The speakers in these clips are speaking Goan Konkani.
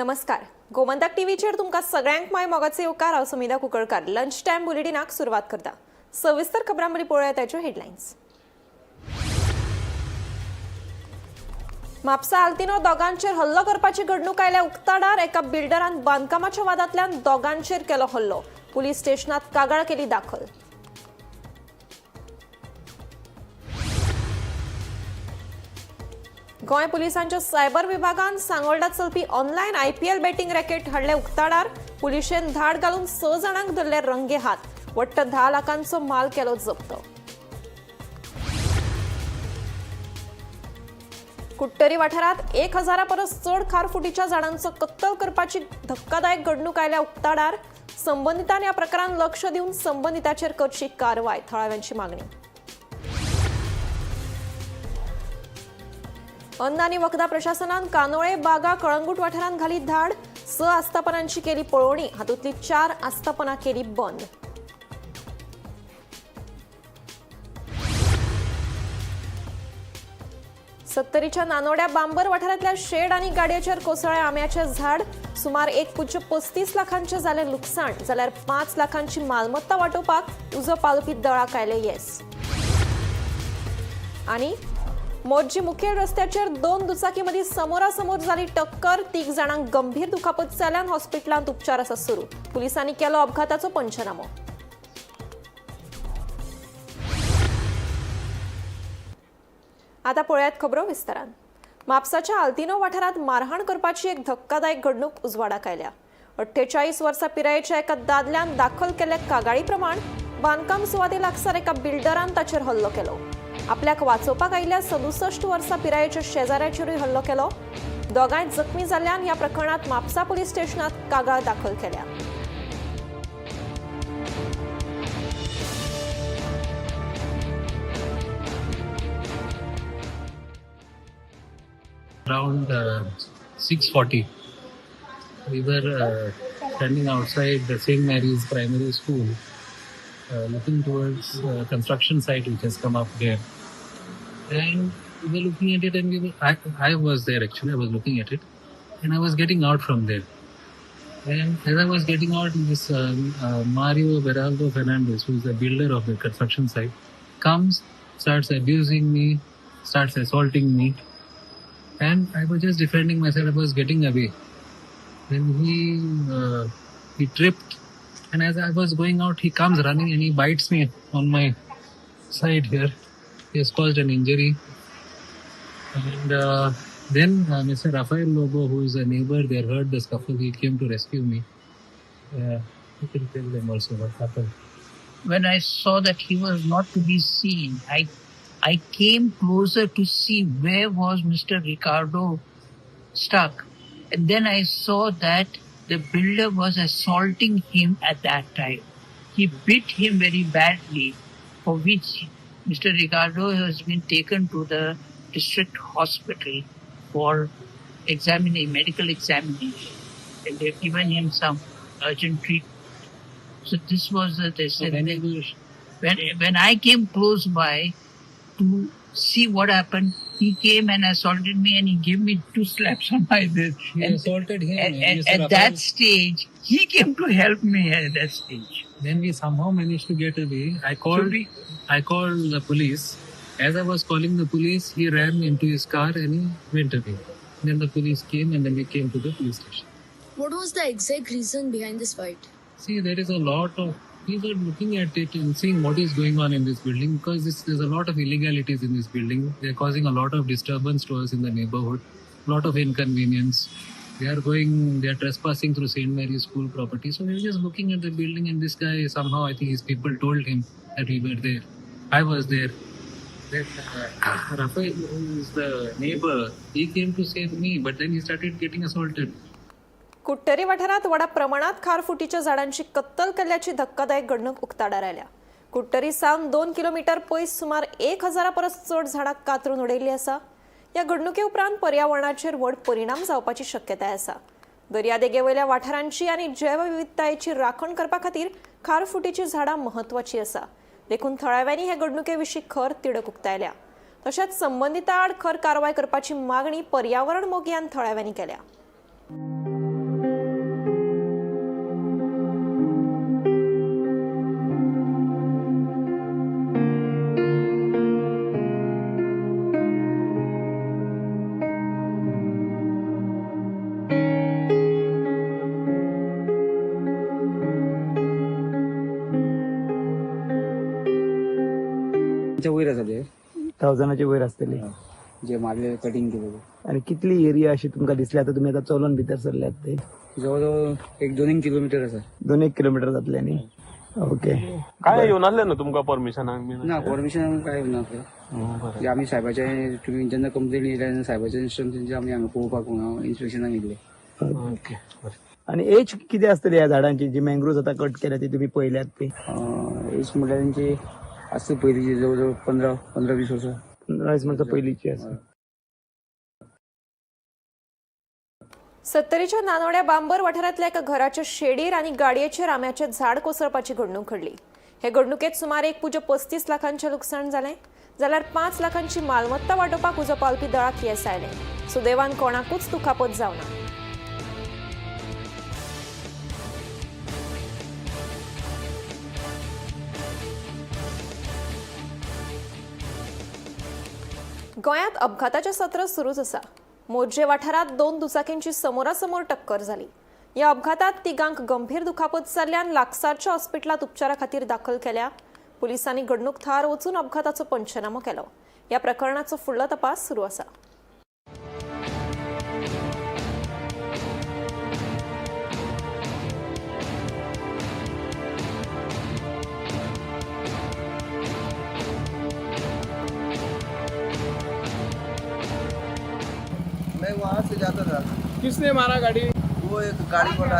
नमस्कार, गोमंतक टीव्हीचेर तुमकां सगळ्यांक माय मोगाचे येवकार. हांव सुमिधा कुंकळकार. लंच टायम बुलेटिनाक सुरवात करता. सविस्तर खबरां मदीं पळोवया ताच्यो हेडलायन्स. म्हापसा आल्तिनो दोगांचेर हल्लो करपाची घडणूक आयल्या उक्ताडार. एका बिल्डरान बांदकामाच्या वादांतल्यान दोगांचेर केलो हल्लो. पुलीस स्टेशनात कागाळ केली दाखल. गोंय पुलिसांच्या सायबर विभागान सांगोल्डा चलपी ऑनलायन आयपीएल बॅटिंग रॅकेट हाडले उक्ताडार. पुलिशेन धाड घालून 6 जाणांक धरले रंगे हात. वट्ट 10 लाखांचो माल केलो जप्त. कुडटरी वाठारात 1000 परस चड खारफुटीच्या झाडांचो कत्तल करपाची धक्कादायक घडणूक आयल्या उक्ताडार. संबंदितान ह्या प्रकारान लक्ष दिवन संबंदिताचेर करची कारवाय, थळाव्यांची मागणी. अन्न आनी वखदां प्रशासनान कानोळे, बागा, कळंगूट वाठारांत घाली धाड. 6 आस्थापनांची केली पळोवणी. हातूंतली 4 आस्थापनां केली बंद. सत्तरीच्या नानोड्या बांबर वाठारांतल्या शेड आनी गाडयेचेर कोसळ्ळें आंब्याचें झाड. सुमार 1.35 लाखांचें जालें लुकसाण, जाल्यार 5 लाखांची मालमत्ता वाटोवपाक उजो पालोवपी दळाक आयलें येस. आनी मोरजी मुखेल रस्त्याचेर 2 दुचाकी मदीं समोरासमोर जाली टक्कर. 3 जाणांक गंभीर दुखापत जाल्ल्यान हॉस्पिटलांत उपचार आसा सुरू. पुलिसांनी केलो अपघाताचो पंचनामो. आता पळयात खबरो विस्तारान. म्हापसाच्या आल्तिनो वाठारांत मारहाण करपाची एक धक्कादायक घडणूक उजवाडाक आयल्या. 48 वर्सां पिरायेच्या एका दादल्यान दाखल केल्ल्या कागाळी प्रमाण बांदकाम सुवाते लागसार एका बिल्डरान ताचेर हल्लो केलो. आपल्याक वाचोवपाक आयिल्ल्या 67 वर्सां पिरायेच्या शेजाऱ्याचेरूय हल्लो केलो. दोगांय जखमी जाल्ल्यान ह्या प्रकरणात म्हापसा पुलीस स्टेशनात कागाळ दाखल केल्या. Around 6:40, we were standing outside the St. Mary's Primary School, looking towards construction site which has come up there, and we were looking at it, and we were, I was there actually. I was looking at it, and I was getting out from there. And as I was getting out, this Mario Beraldo Fernandez, who is the builder of the construction site, comes, starts abusing me, starts assaulting me. And I was just defending myself. I was getting away. Then he tripped, and as I was going out, he comes running and he bites me on my side here. He has caused an injury. And then Mr. Rafael Lobo, who is a neighbor there, heard the scuffle. He came to rescue me. You can tell them also what happened. When I saw that he was not to be seen, I came closer to see where was Mr. Ricardo stuck. And then I saw that the builder was assaulting him at that time. He bit him very badly, for which Mr. Ricardo has been taken to the district hospital for medical examination. And they've given him some urgent treatment. So this was the this. So when I came close by to see what happened, he came and assaulted me, and he gave me 2 slaps on my head. He assaulted him. At that stage, he came to help me at that stage. Then we somehow managed to get away. I called the police. As I was calling the police, he ran into his car and he went away. Then the police came, and then we came to the police station. What was the exact reason behind this fight? See, there is a lot of... We were looking at it and seeing what is going on in this building, because there's a lot of illegalities in this building. They're causing a lot of disturbance to us in the neighborhood, a lot of inconvenience. They are trespassing through St. Mary's School property. So we were just looking at the building, and this guy, somehow, I think his people told him that we were there. I was there. Then Rafael, who is the neighbor, he came to save me, but then he started getting assaulted. Curtorim वाठारात व्हडा प्रमाणात खारफुटीच्या झाडांची कत्तल केल्ल्याची धक्कादायक घडणूक उक्ताडार आयल्या. कुडटरी सावन 2 किलोमीटर पयस सुमार 1000 परस चड झाडां कातरून उडयल्ली आसा. ह्या घडणुके उपरांत पर्यावरणाचेर व्हड परिणाम जावपाची शक्यताय आसा. दर्यादेगे वयल्या वाठारांची आनी जैवविविधतायेची राखण करपा खातीर खारफुटीची झाडां म्हत्वाची आसा. देखून थळाव्यांनी हे घडणुके विशीं खर तिडक उक्तायल्या. तशेंच संबंदितां आड खर कारवाय करपाची मागणी पर्यावरण मोगी आनी थळाव्यांनी केल्या. तेच्या वयर आसा ते. थावजंडाचे वयर आसतली. जे मारले, कटिंग केले ते. आनी कितली एरिया अशी तुमकां दिसली आता तुमी आतां चलोन भितर सरल्यात ते? जवळ जवळ एक 2 किलोमीटर आसा. 2 किलोमीटर जातले न्ही? ओके. काय येवन आसलें न्हू तुमकां परमिशनाक बीन? ना, परमिशन काय ना आपल्याक. बरें. जे आमी साहेबाचे, तुमी जेन्ना कंप्लेन येयले तेन्ना साहेबाचे इन्स्ट्रक्शन आमी हांगा पळोवपाक इन्स्पेक्शनाक येयल्ले. ओके, बरें. आनी एज कितें आसतली ह्या झाडांची जी मँग्रोव्ज आतां कट केल्या ती तुमी पळयल्यात ती? एज म्हटल्यार तेंची आसता पयलींची, जवळ जवळ 15-20 वर्सां. 15-20 वर्सां पयलींची आसा. सत्तरीच्या नानोड्या बांबर वाठारांतल्या एका घराच्या शेडीर आनी गाडयेचेर आंब्याचें झाड कोसळपाची घडणूक घडली. हे घडणुकेत सुमार 1.35 लाखांचें लुकसाण जालें, जाल्यार 5 लाखांची मालमत्ता वाटोवपाक उजो पावपी दळाक येस आयलें. सुदैवान कोणाकूच दुखापत जावना. गोंयांत अपघाताचें सत्र सुरूच आसा. मोरजे वाठारांत 2 दुचाकींची समोरासमोर टक्कर जाली. ह्या अपघातात तिगांक गंभीर दुखापत जाल्ल्यान लागसारच्या हॉस्पिटलांत उपचारा खातीर दाखल केल्या. पुलिसांनी घडणूक थळार वचून अपघाताचो पंचनामो केलो. ह्या प्रकरणाचो फुडलो तपास सुरू आसा. मैं वहाँ से जाता था. किसने मारा गाड़ी? वो एक गाड़ी वाला.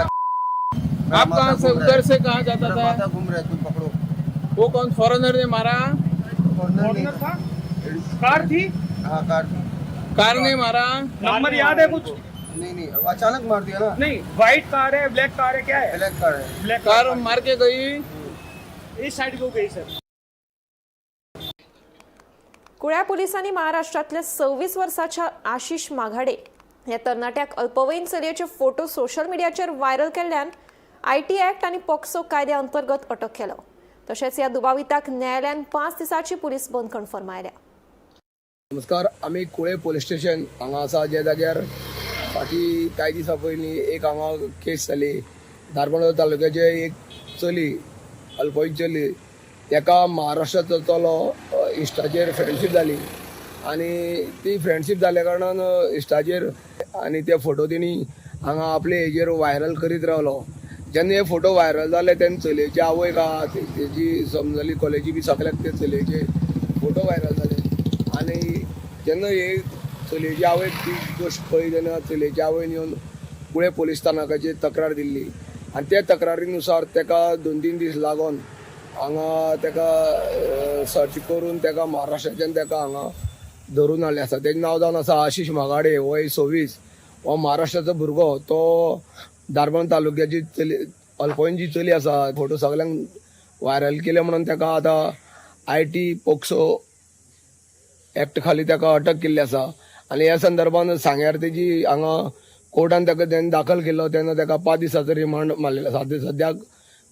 आप कहाँ से, उधर से कहाँ जाता मेरा था? माथा घूम रहा है, तुम पकड़ो. वो कौन फॉरेनर ने मारा? कॉर्नर नहीं था. कार थी? हाँ, कार थी. कार ने मारा. नंबर याद है कुछ? नहीं नहीं, अचानक मार दिया ना. नहीं, व्हाइट कार है, ब्लैक कार है, क्या है? ब्लैक कार है. ब्लैक कार मार के गई. इस साइड को गई सर. कुळ्या पोलिसांनी महाराष्ट्रातल्या 26 वर्साच्या आशिष माघाडे ह्या तरणाट्याक अल्पवयीन चलयेचे फोटो सोशल मिडियाचेर व्हायरल केल्ल्यान IT act आनी पॉक्सो कायद्या अंतर्गत अटक केलो. तशेंच ह्या दुबाविताक न्यायालयान 5 दिसांची पुलीस बंदखण फर्मायल्या. नमस्कार, आमी कुळे पोलीस स्टेशन हांगा आसा, ज्या जाग्यार फाटीं कांय दिसां पयलीं एक हांगा केस जाली. धारबांदोडा तालुक्याचे एक चली, अल्पवयीन चली, ताका महाराष्ट्राचो चलो इश्टाचेर फ्रेंडशीप जाली आनी ती फ्रेंडशीप जाल्या कारणान इश्टाचेर आनी ते फोटो तेणी हांगा आपले हेजेर व्हायरल करीत रावलो. जेन्ना हे फोटो व्हायरल जाले तेन्ना चलयेची आवयक आहा तेजी समजली कॉलेजी बी सगल्याक ते चलयेचे फोटो व्हायरल जाले. आनी जेन्ना हे चलयेची आवयक ती गोश्ट कळ्ळी तेन्ना चलयेची आवयन येवन कुळे पोलीस स्थानकाचेर तक्रार दिल्ली आनी त्या तक्रारीनुसार ताका 2-3 दीस लागून हांगा ताका सर्च करून ताका महाराष्ट्राच्यान ताका हांगा धरून हाडलें आसा. तेजें नांव जावन आसा आशिष मागाडे, वय 26, हो महाराष्ट्राचो भुरगो. तो धारबांदोडा तालुक्याची चली, अल्पवयीन जी चली आसा, फोटो सगल्यांक व्हायरल केले म्हणून ताका आतां IT POCSO act खाली ताका अटक केल्ली आसा. आनी ह्या संदर्भान सांग्यार तेजी हांगा कोर्टान ताका तेन्ना दाखल केल्लो तेन्ना ताका 5 दिसाचो रिमांड मारलेलो आसा. सद्याक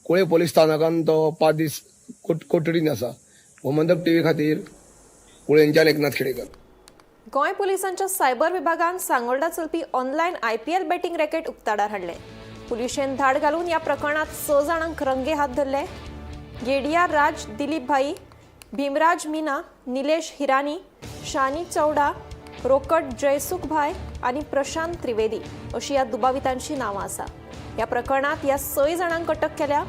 कुळे पोलीस स्थानकान तो 5 दीस कोठडीन आसा. गोमंतक टीव्ही खातीर कुळेंच्यान एकनाथ खेडेकर. गोंय पोलिसांच्या सायबर विभागान सांगोल्डा चलपी ऑनलायन आयपीएल बॅटिंग रॅकेट उक्ताडार हाडलें. पुलिशेन धाड घालून ह्या प्रकरणात 6 जाणांक रंगे हात धरले. गेडिया राज दिलीप भाई, भीमराज मीना, निलेश हिरानी, शानी चौडा, रोकट जयसुख भाय आनी प्रशांत त्रिवेदी अशी ह्या दुबावितांची नांवां आसा. ह्या प्रकरणात ह्या 6 जाणांक अटक केल्या.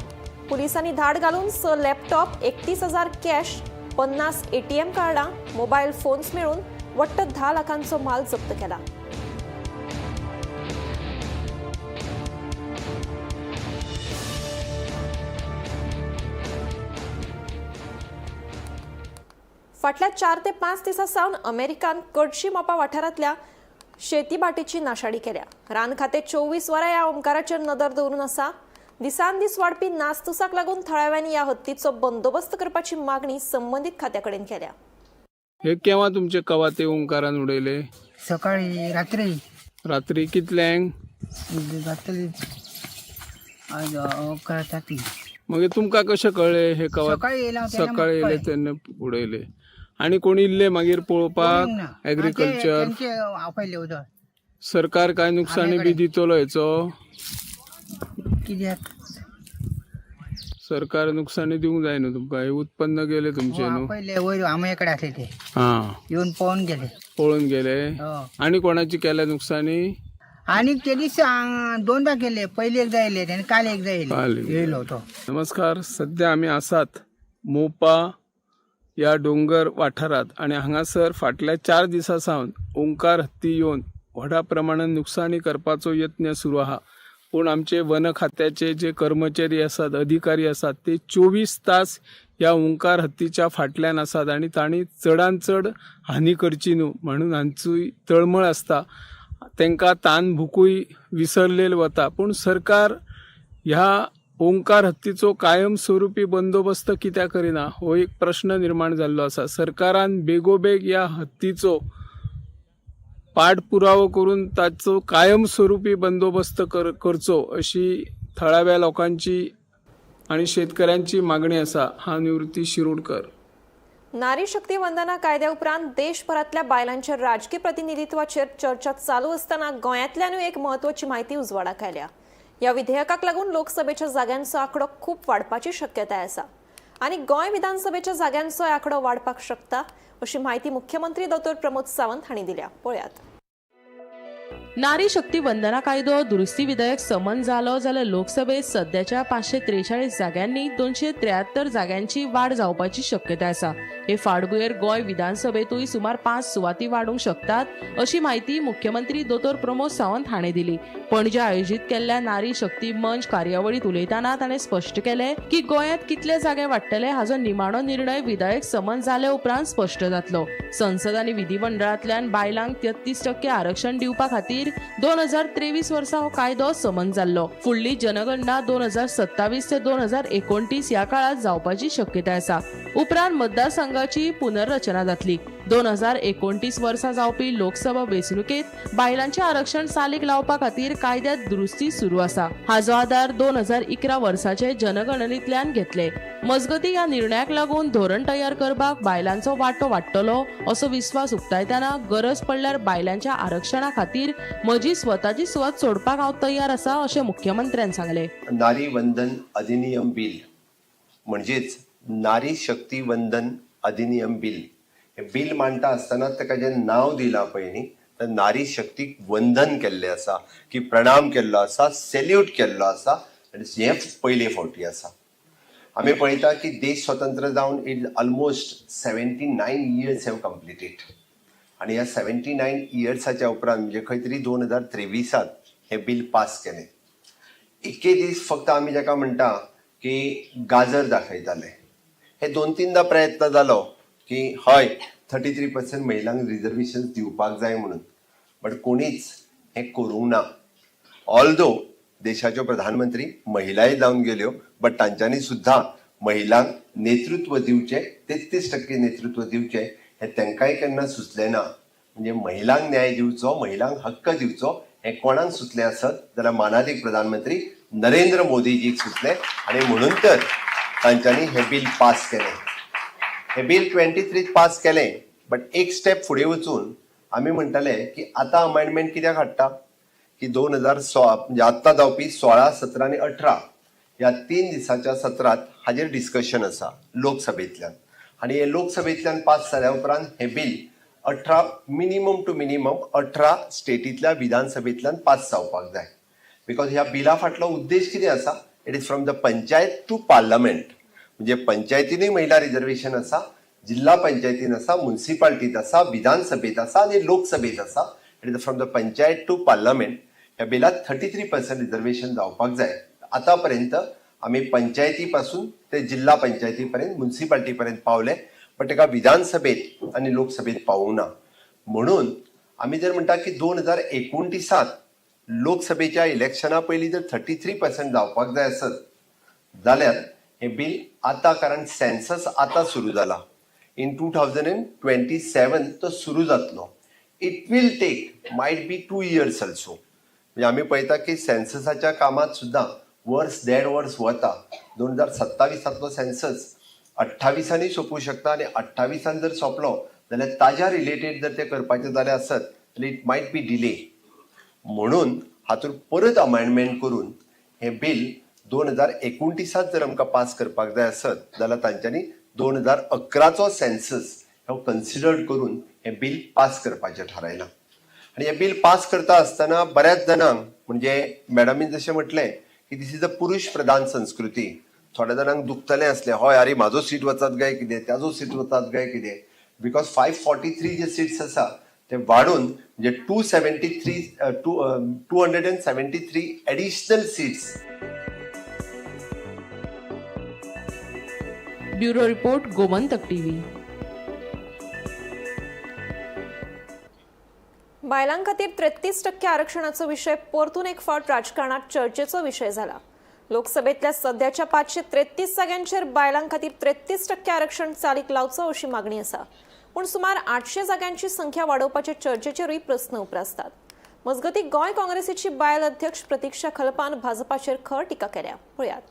पुलिसांनी धाड घालून 6 लॅपटॉप, 31,000 कॅश, 50 एटीएम कार्डां, मोबायल फोन्स मेळून वट्ट 10 लाखांचो माल जप्त केला. फाटल्या 4 ते 5 दिसां सावन अमेरिकान कडशी मोपा वाठारांतल्या शेतीभाटीची नाशाडी केल्या. रान खातें 24 वरां ह्या ओंकाराचेर नदर दवरून आसा. दिसान दीस वाडपी नासतुसाक लागून थळाव्यांनी ह्या हत्तीचो बंदोबस्त करपाची मागणी संबंदीत खात्या कडेन केल्या. हे केव्हा तुमचे कवाते ओंकारान उडयले? सकाळी, रात्री. रात्री कितल्यांक? रात्री 11 जाती. मग तुमका कशें कळ्ळें हे कवात? सकाळी येयला हांव तेन्ना सकाळी येयले म्हाका तेन्ना उडयले. आनी कोण इल्ले मागीर पळोवपाक? एग्रीकल्चर तेंचे आपयले उदक. सरकार काय नुकसानी बी दितलो हेचो? कित्याक? सरकार नुकसानी दिवंक जाय न्हू तुमकां, हे उत्पन्न गेले तुमचे न्हू. पयले वयर आमचे कडेन आसले ते हा, येवन पळोवन गेले. पळोवन गेले. हय. आणि कोणाची केल्या नुकसानी? आनी ते दीस दोनदा केले, पयले एकदा येयले आनी काल एकदा येयले. काल एकदा. येयलो तो. नमस्कार, सध्या आमी आसात मोपा ह्या डोंगर वाठारांत आनी हांगासर फाटल्या 4 दिसां सावन ओंकार हत्ती येवन व्हडा प्रमाणात नुकसानी करपाचो यत्न सुरू आहा. पूण आमचे वन खात्याचे जे कर्मचारी आसात, अधिकारी आसात, ते 24 तास ह्या ओंकार हत्तीच्या फाटल्यान आसात आनी तांणी चडान चड हानी करची न्हू म्हणून हांचूय तळमळ आसता. तांकां तान भुकूय विसरलेल वता. पूण सरकार ह्या ओंकार हत्तीचो कायमस्वरूपी बंदोबस्त कित्याक करिना हो एक प्रश्न निर्माण जाल्लो आसा. सरकारान बेगोबेग ह्या हत्तीचो पाठपुरावो करून ताचो कायमस्वरूपी बंदोबस्त करचो अशी थळाव्या लोकांची आनी शेतकऱ्यांची मागणी आसा. हांव निवृत्ती शिरोडकर. नारी शक्ती वंदना कायद्या उपरांत देशभरांतल्या बायलांच्या राजकी प्रतिनिधित्वाचेर चर्चा चालू असताना गोंयांतल्यानूय एक म्हत्वाची म्हायती उजवाडाक आयल्या. ह्या विधेयकाक लागून लोकसभेच्या जाग्यांचो आंकडो खूब वाडपाची शक्यताय आसा आनी गोंय विधानसभेच्या जाग्यांचोय आंकडो वाडपाक शकता अशी म्हायती मुख्यमंत्री दोतोर प्रमोद सावंत हांणी दिल्या. पळयात. नारी शक्ती वंदना कायदो दुरुस्ती विधेयक समन जालो जाल्यार लोकसभेत सद्याच्या 543 जाग्यांनी 273 जाग्यांची वाड जावपाची शक्यताय आसा. हे फाटभुंयेर गोंय विधानसभेतूय सुमार 5 सुवाती वाडूंक शकतात अशी म्हायती मुख्यमंत्री दोतोर प्रमोद सावंत हाणें दिली. पणजे आयोजीत केल्ल्या नारी शक्ती मंच कार्यावळीत उलयतना ताणें स्पश्ट केलें की गोंयांत कितले जागे वाडटले हाचो निमाणो निर्णय विधेयक समन जाले उपरांत स्पश्ट जातलो. संसद आनी विधिमंडळांतल्यान बायलांक 33% आरक्षण दिवपा खातीर 2023 वर्सा हो कायदो समन जाल्लो. फुडली जनगणना 2027 ते 2029 ह्या काळात जावपाची शक्यताय आसा. उपरांत मतदारसंघाची पुनर्रचना जातली. 2029 वर्सा जावपी लोकसभा वेंचणुकेत बायलांचें आरक्षण चालीक लावपा खातीर कायद्यात दुरुस्ती सुरू आसा. हाचो आदार 2011 वर्साचे जनगणनेंतल्यान घेतले. मजगती ह्या निर्णयाक लागून धोरण तयार करपाक बायलांचो वांटो वाडटलो असो विस्वास उक्तायतना गरज पडल्यार बायलांच्या आरक्षणा खातीर म्हजी स्वताची सुवात सोडपाक हांव तयार आसा अशें मुख्यमंत्र्यान सांगलें. नारी वंदन अधिनियम बिल म्हणजेच नारी शक्ती वंदन अधिनियम बिल, हे बिल मांडटा आसतना ताका जें नांव दिलां पळय न्ही, तर नारी शक्तीक वंदन केल्लें आसा की प्रणाम केल्लो आसा, सेल्यूट केल्लो आसा आनी हें पयले फावटी आसा. आमी पळयता की देश स्वतंत्र जावन it almost 79 years have completed आनी ह्या 79 इयर्साच्या उपरांत म्हणजे खंय तरी 2023त हें बील पास केलें. एके दीस फक्त आमी जाका म्हणटा की गाजर दाखयताले. हे दोन तीनदा प्रयत्न जालो की हय, 33% महिलांक रिजर्वेशन दिवपाक जाय म्हणून, बट कोणीच हें करूंक ना. ऑल्दो देशाच्यो प्रधानमंत्री महिलाय जावन गेल्यो, बट तांच्यांनी सुद्दां महिलांक नेतृत्व दिवचें, 33% नेतृत्व दिवचें हें तांकांय केन्ना सुचलें ना. म्हणजे महिलांक न्याय दिवचो, महिलांक हक्क दिवचो हें कोणाक सुचलें आसत जाल्यार मानादीक प्रधानमंत्री नरेंद्र मोदीजीक सुचलें आनी म्हणून तर तांच्यांनी हें बील पास केलें. हें बील 23त पास केलें, बट एक स्टेप फुडें वचून आमी म्हणटाले की आतां अमेंडमेंट कित्याक हाडटा की 2016 म्हणजे आत्तां जावपी 16, 17 आनी 18 ह्या 3 दिसाच्या सत्रांत हाजेर डिस्कशन आसा लोकसभेंतल्यान आनी हे लोकसभेंतल्यान पास जाल्या उपरांत हें बील 18, मिनिमम टू मिनिमम 18 स्टेटींतल्या विधानसभेंतल्यान पास जावपाक जाय. Because ह्या बिला फाटलो उद्देश कितें आसा, it is from the panchayat to parliament. म्हणजे पंचायतीनूय महिला रिजर्वेशन आसा, जिल्हा पंचायतीन आसा, मुन्सिपाल्टीत आसा, विधानसभेत आसा आनी लोकसभेत आसा. It is from the panchayat to parliament. ह्या बिलात 33% रिजर्वेशन जावपाक जाय. आतां पर्यंत आमी पंचायती पासून ते जिल्हा पंचायती पर्यंत, मुन्सिपाल्टी पर्यंत पावले, पण ताका विधानसभेत आनी लोकसभेत पावूंक ना. म्हणून आमी जर म्हणटा की 2029त लोकसभेच्या इलेक्शना पयलीं जर 33% जावपाक जाय आसत जाल्यार हें बील आतां, कारण सेन्सस आतां सुरू जाला, इन 2027 तो सुरू जातलो. It will take might be 2 years also. म्हणजे आमी पळयता की सेन्ससाच्या कामात सुद्दां वर्स देड वर्स वता. 2027तलो सेन्सस 28नी सोंपूं शकता आनी 28न जर सोंपलो जाल्यार ताज्या रिलेटेड जर ते करपाचें जालें आसत जाल्यार it might be delay. म्हणून हातूंत परत अमेंडमेंट करून हें बील 2029 जर आमकां पास करपाक जाय आसत जाल्यार तांच्यांनी 2011चो सेन्सस हो कन्सिडर्ड करून हें बील पास करपाचें थारायलां. आनी हें बील पास करता आसतना बऱ्याच जाणांक, म्हणजे मॅडमीन जशें म्हटलें की this is a पुरुश प्रधान संस्कृती, थोड्या जाणांक दुखतलें आसलें, हय अरे म्हाजो सीट वचत काय कितें, त्याजो सीट वचत काय कितें, because 543 जे सिट्स आसा ते वाडून म्हणजे 273 273 additional seats. Bureau report, Gomantak TV. बायलां खातीर 33% आरक्षणाचो विशय परतून एक फावट राजकारणात चर्चेचो विशय जाला. लोकसभेतल्या सध्याच्या 533 जाग्यांचेर बायलां खातीर 33% आरक्षण चालीक लावचो अशी मागणी आसा. पूण सुमार 800 जाग्यांची संख्या वाडोवपाचे चर्चेचेरूय प्रस्न उप्रासतात. मजगतीं, गोंय काँग्रेसीची बायल अध्यक्ष प्रतिक्षा खलपान भाजपाचेर खर टिका केल्या. पळयात.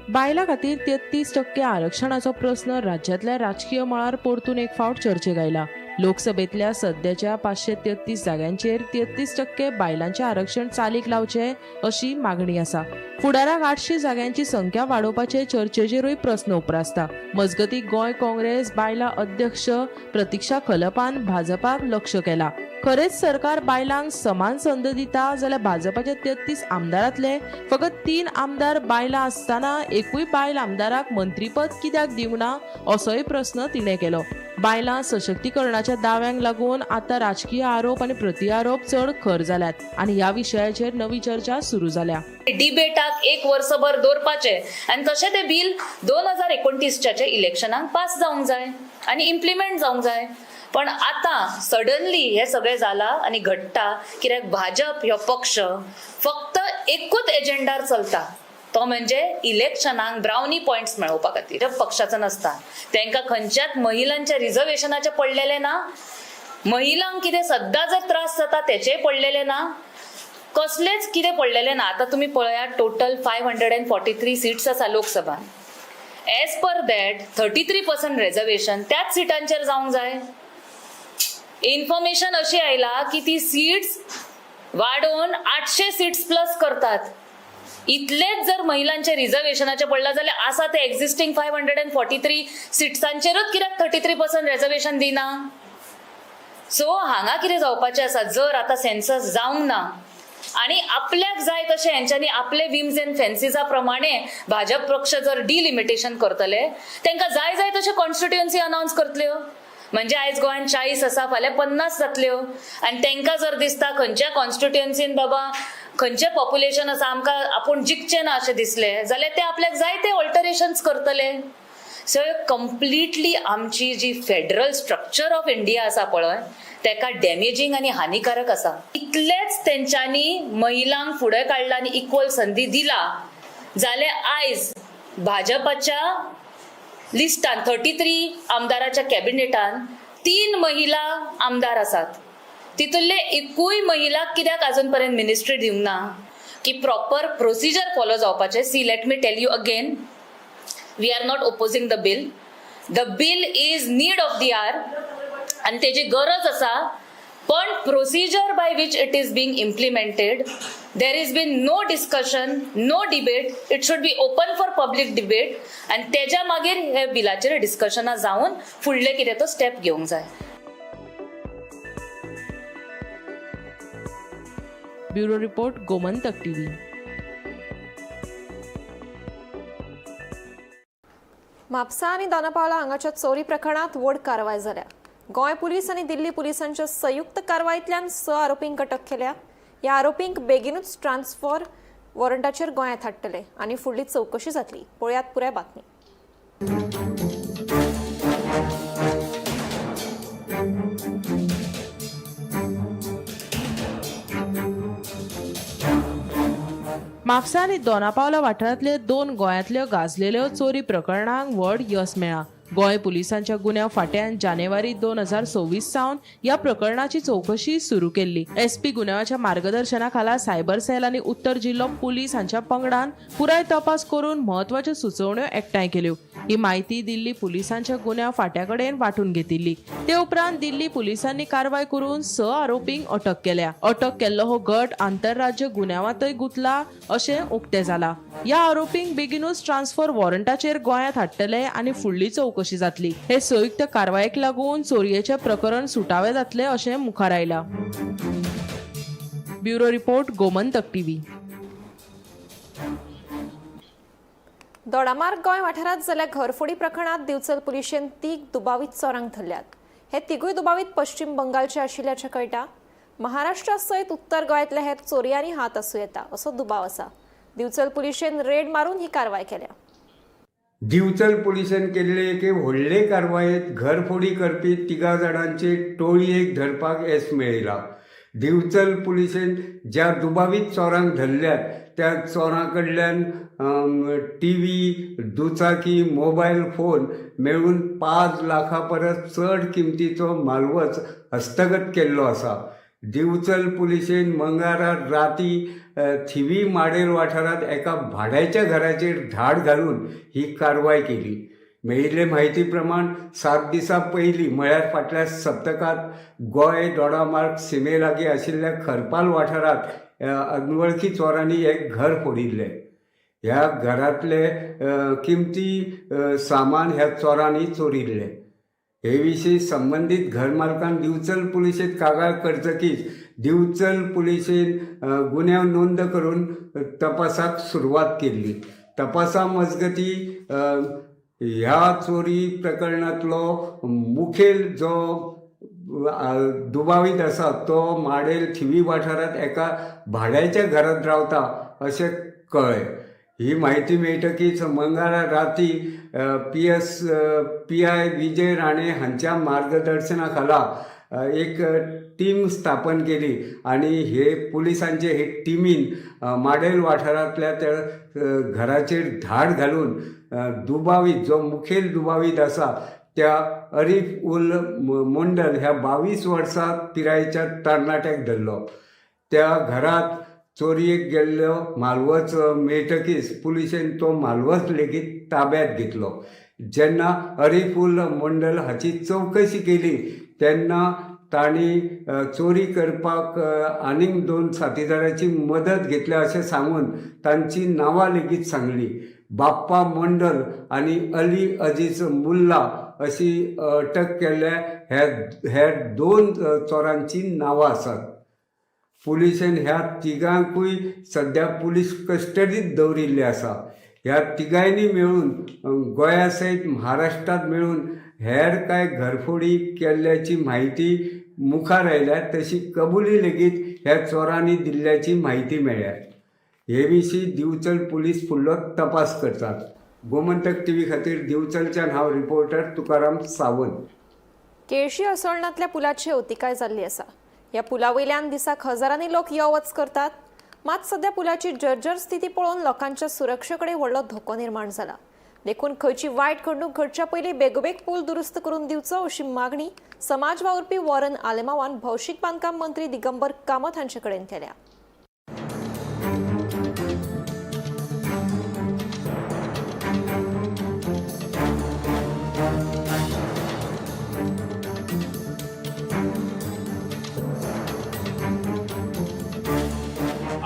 बायलां खातीर 33% आरक्षणाचो प्रस्न राज्यांतल्या राजकीय मळार परतून एक फावट चर्चेक आयला. लोकसभेतल्या सध्याच्या 533 जाग्यांचेर 33% बायलांचें आरक्षण चालीक लावचें अशी मागणी आसा. फुडाराक 800 जाग्यांची संख्या वाडोवपाचे चर्चेचेरूय प्रस्न उप्रासता. मजगतीं, गोंय काँग्रेस बायलां अध्यक्ष प्रतिक्षा खलपान भाजपाक लक्ष केला. खरेंच सरकार बायलांक समान संद दिता जाल्यार भाजपाच्या 33 आमदारांतले फकत 3 आमदार बायलां आसतना एकूय बायल आमदाराक मंत्रीपद कित्याक दिवंक ना असोय प्रस्न तिणें केलो. बायलां सशक्तीकरणाच्या दाव्यांक लागून आतां राजकीय आरोप आनी प्रतिआरोप चड खर जाल्यात आनी ह्या विशयाचेर नवी चर्चा सुरू जाल्या. डिबेटाक एक वर्सभर दवरपाचें आनी तशें तें बील 2029च्या इलेक्शनाक पास जावंक जाय आनी इम्प्लिमेंट जावंक जाय. पण आतां सडनली हें सगळें जालां आनी घडटा कित्याक भाजप हो पक्ष फक्त एकूच एजेंडार चलता, तो म्हणजे इलेक्शनाक ब्रावनी पॉयंट्स मेळोवपा खातीर. पक्षाचो नासता तांकां खंयच्याच महिलांच्या रिजर्वेशनाचें पडलेलें ना, महिलांक कितें सद्दां जर त्रास जाता तेचेय पडलेलें ना, कसलेच कितें पडलेलें ना. आतां तुमी पळयात, total 543 seats आसा लोकसभान. As per that 33% reservation त्याच सिटांचेर जावंक जाय. इन्फॉर्मेशन अशी आयला की ती सीट्स वाडोवन 800 सीट्स प्लस करतात. इतलेच जर महिलांच्या रिजर्वेशनाचे पडला जाल्यार आसा ते एक्झिस्टींग 543 सिट्सांचेरूच कित्याक 33% रिजर्वेशन दिना? सो हांगा कितें जावपाचें आसा, जर आतां सेन्सस जावंक ना आणि आपल्याक जाय तशें हेंच्यांनी आपले विम्स एंड फॅन्सीजा प्रमाणे भाजप पक्ष जर डिलिमिटेशन करतले, तांकां जाय जाय तशें कॉन्स्टिट्युएन्सी अनावन्स करतल्यो. म्हणजे आयज गोंयांत 40 आसा, फाल्यां 50 जातल्यो. आनी तांकां जर दिसता खंयच्या कॉन्स्टिट्युएन्सीन बाबा खंयचें पॉप्युलेशन आसा, आमकां आपूण जिखचें ना अशें दिसलें जाल्यार ते आपल्याक जाय ते ऑल्टरेशन्स करतले. सो कंप्लिटली आमची जी फेडरल स्ट्रक्चर ऑफ इंडिया आसा पळय, तेका डॅमेजींग आनी हानिकारक आसा. इतलेच तेंच्यांनी महिलांक फुडें काडला आनी इक्वल संदी दिला जाल्यार आयज भाजपाच्या लिस्टान 33 आमदाराच्या कॅबिनेटान 3 महिला आमदार आसात. तितूंतले एकूय महिलाक कित्याक अजून पर्यंत मिनिस्ट्री दिवंक ना? की प्रॉपर प्रोसिजर फॉलो जावपाचें. See, let me tell you again, we are not opposing the bill. The bill is need of the hour आनी तेजी गरज आसा, पण procedure by which it is being implemented, there is been no discussion, no debate. It should be open for public debate आनी तेज्या मागीर हे बिलाचेर डिस्कशनां जावन फुडले कितें तो स्टेप घेवंक जाय. Bureau report, Gomantak TV. Mapusa आनी दोनापावला हांगाच्या चोरी प्रकरणात व्हड कारवाय जाल्या. गोंय पुलीस आनी दिल्ली पुलिसांच्या संयुक्त कारवायेंतल्यान 6 आरोपींक अटक केल्या. ह्या आरोपींक बेगीनूच ट्रान्सफर वॉरंटाचेर गोंयांत हाडटले आनी फुडली चवकशी जातली. पळयात पुराय बातमी. म्हापसा आनी दोनापावला वाठारांतले 2 गोंयांतल्यो गाजलेल्यो चोरी प्रकरणांक व्हड यस मेळ्ळां. गोंय पुलिसांच्या गुन्यांव फांट्यान जानेवारी 2026 सावन ह्या प्रकरणाची चवकशी सुरू केल्ली. एसपी गुन्यांवाच्या मार्गदर्शना खाला सायबर सेल आनी उत्तर जिल्लो पुलीस हांच्या पंगडान पुराय तपास करून म्हत्वाच्यो सुचोवण्यो एकठांय केल्यो. ही म्हायती दिल्ली पुलिसांच्या गुन्यांव फांट्या कडेन वांटून घेतिल्ली. ते उपरांत दिल्ली पुलिसांनी कारवाय करून 6 आरोपींक अटक केल्या. अटक केल्लो हो गट आंतरराज्य गुन्यांवांतय गुंतला अशें उक्तें जाला. ह्या आरोपींक बेगीनूच ट्रान्सफर वॉरंटाचेर गोंयांत हाडटले आनी फुडली चवकशी जातली. हे संयुक्त कारवायेक लागून चोरयेचें प्रकरण सुटावें जातलें अशें मुखार आयलां. Bureau report, Gomantak TV. Dodamarg Goa वाठारांत जाल्ल्या घरफोडी प्रकरणात दिवचल पुलिशेन 3 दुबावीत चोरांक धरल्यात. हे तिगूय दुबावीत पश्चिम बंगालचे आशिल्ल्याचें कळटा. महाराष्ट्रा सयत उत्तर गोंयांतल्या हेर चोरयांनी हात आसूं येता असो दुबाव आसा. दिवचल पुलिशेन रेड मारून ही कारवाय केल्या. दिवचल पुलिशेन केल्ले एके व्हडले कारवायेंत घरफोडी करपी 3 जाणांची टोळयेक धरपाक येस मेळयलां. दिवचल पुलिशेन ज्या दुबावीत चोरांक धरल्यात त्या चोरां कडल्यान टीव्ही, दुचाकी, मोबायल फोन मेळून 5 लाखां परस चड किमतीचो म्हालवज हस्तगत केल्लो आसा. दिवचल पुलिशेन मंगळारा राती थिवी माडेल वाठारांत एका भाड्याच्या घराचेर धाड घालून ही कारवाय केली. मेळिल्ले म्हायती प्रमाण 7 दिसां पयलीं म्हळ्यार फाटल्या सप्तकांत गोंय दोडामार्ग सिमे लागीं आशिल्ल्या खरपाल वाठारांत अनवळखी चोरांनी एक घर फोडिल्लें. ह्या घरांतले किमती सामान ह्या चोरांनी चोरिल्लें. हे विशीं संबंदीत घरमालकान दिवचल पुलिशेंत कागाळ करतकीच दिवचल पुलिशेन गुन्यांव नोंद करून तपासाक सुरवात केल्ली. तपासा मजगती ह्या चोरी प्रकरणांतलो मुखेल जो दुबावीत आसा तो माडेल थिवी वाठारांत एका भाड्याच्या घरांत रावता अशें कळ्ळें. ही म्हायती मेळटकीच मंगळारा राती PI Vijay Rane हांच्या मार्गदर्शना खाला एक टीम स्थापन केली आनी हे पुलिसांचे हे टिमीन माडेल वाठारांतल्या त्या घराचेर धाड घालून दुबावीत जो मुखेल दुबावीत आसा त्या अरीफ उल मोंडल ह्या 22 वर्सां पिरायेच्या तरणाट्याक धरलो. त्या घरांत चोरयेक गेल्लो म्हालवज मेळटकीच पुलिशेन तो म्हालवज लेगीत ताब्यात घेतलो. जेन्ना अरीफ उल मोंडल हाची चवकशी केली तेन्ना तांणी चोरी करपाक आनीक 2 साथीदाराची मदत घेतल्या अशें सांगून तांची नांवां लेगीत सांगली. बाप्पा मंडल आनी अली अजीज मुल्ला अशी अटक केल्ल्या ह्या 2 चोरांची नांवां आसात. पुलिशेन ह्या तिगांकूय सद्या पुलीस कस्टडीत दवरिल्ले आसा. ह्या तिगांनी मेळून गोंया सयत महाराष्ट्रांत मेळून हेर कांय घरफोडी केल्ल्याची म्हायती मुखार आयल्या. तशी कबुली लेगीत ह्या चोरांनी दिल्ल्याची म्हायती मेळ्ळ्या. हे विशीं दिवचल पुलीस फुडलो तपास करतात. गोमंतक टीव्ही खातीर दिवचलच्यान हांव रिपोर्टर तुकाराम सावंत. केळशी असोळणांतल्या पुलाची अवतिकाय जाल्ली आसा. ह्या पुला वयल्यान दिसाक हजारांनी लोक यो वच करतात. मात सध्या पुलाची जर्जर स्थिती पळोवन लोकांच्या सुरक्षे कडेन व्हडलो धोको निर्माण जाला. देखून खंयची वायट घडणूक घडच्या पयलीं बेगोबेग पूल दुरुस्त करून दिवचो अशी मागणी समाज वावुरपी वॉरन आलेमावान भौशीक बांदकाम मंत्री दिगंबर कामत हांचे कडेन केल्या.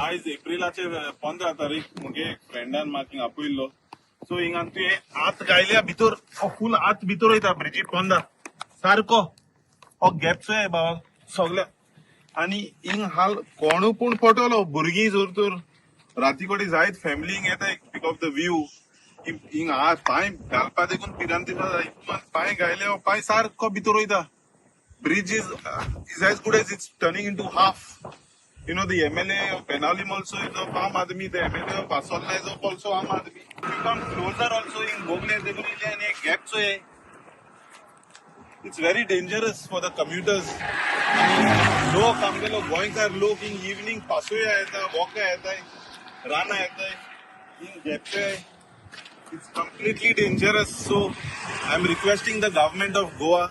आयज एप्रिलाचे 15 तारीख मुगे एक फ्रेंडान म्हाका आपयल्लो. सो हिंगा तुवें आत गायल्या भितर फूल आत भितर वयता ब्रिजी पोंदा सारको हो गॅप चोय बाबा सगल्या. आनी हिंग हाल कोणू पूण पटवलो भुरगीं जर तर राती कडेन जायत फॅमिली हिंग येता because of the view. हिंग हात पांय घालपा देखून भिरांत दिसता. पांय गायले पांय सारको भितर वयता. Bridge is as good as it's turning into half. You know, the MLA of Benaulim also is of Aam Aadmi, the MLA of Asolna is of also Aam Aadmi. If you come closer also in Gogle, they will be a gap. So it's very dangerous for the commuters. लोक आमगेलो गोंयकार लोक in evening पासोय येता, वॉक येता, राना येता, in gap. It's completely dangerous. So I'm requesting the government of Goa.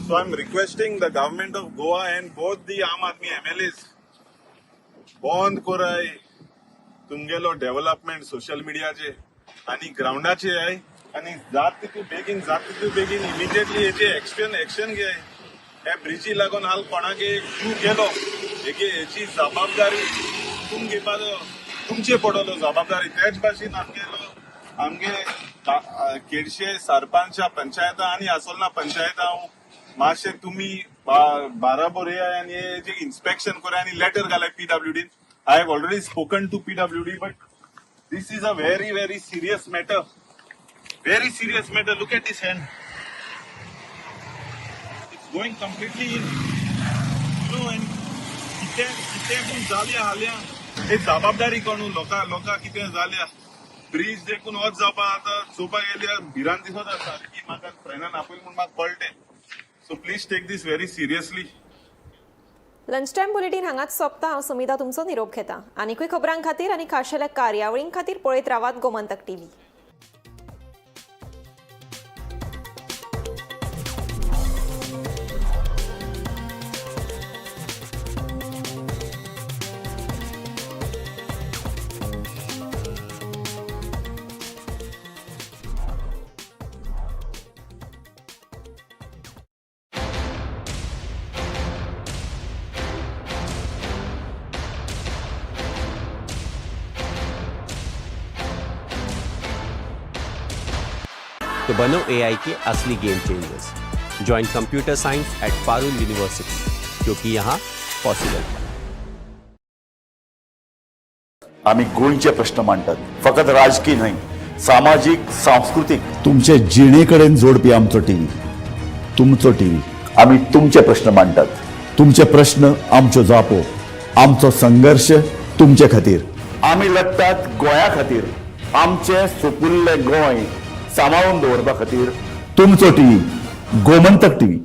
So I'm requesting the government of Goa and both the Aam Aadmi MLAs, bond korai, तुमगेलो डेव्हलपमेंट सोशल मिडियाचे आनी ग्रावंडाचे आहे आनी जात तितू बेगीन, जात तितू बेगीन इमिजिएटली हेचे एक्शन एक्शन घे. हे ब्रिजी लागून हाल कोणाक एक जीव गेलो, हेगे हेची जबाबदारी तुम घेवपाचो, तुमचे पडलो जबाबदारी. तेच भाशेन आमगेलो आमगे केडशे सरपंचा पंचायता आनी आसोलना पंचायता, मातशें तुमी बाराबर येयाय आनी हेजें इन्स्पेक्शन कराय आनी लेटर घालाय पीडब्ल्यूडीन. I have already spoken to PWD, but this is a very very serious matter, very serious matter. Look at this hand, it's going completely in and कितें कितें पूण जाल्या हाल्या हे जबाबदारी कोणू लोकां लोकां कितें जाल्या ब्रीज देखून वच जावपा आतां चोवपाक गेल्यार भिरांत दिसत आसा सारकी. म्हाका फ्रेंडान आपयलें म्हूण म्हाका कळटें. So please take this very seriously. Lunch time bulletin हांगाच सोंपता. हांव समिता तुमचो निरोप घेता. आनिकूय खबरां खातीर आनी खाशेल्या कार्यावळीं खातीर पळयत रावात गोमंतक टीव्ही. तो बनो एआई के असली game changers. Join computer science at Parul University, क्योंकि यहाँ पॉसिबल है. आमी गोंयचे प्रश्न मांडटात, फकत राजकीय न्हय, सामाजीक, सांस्कृतीक, तुमचे जिणे कडेन जोडपी आमचो टीव्ही, तुमचो टीव्ही. आमी तुमचे प्रश्न मांडटात, तुमचे प्रश्न आमच्यो जापो, आमचो संघर्श तुमचे खातीर. आमी लढटात गोंया खातीर, आमचें सुपुल्लें गोंय सांबाळून दवरपा खातीर. तुमचो टीव्ही, गोमंतक टीव्ही.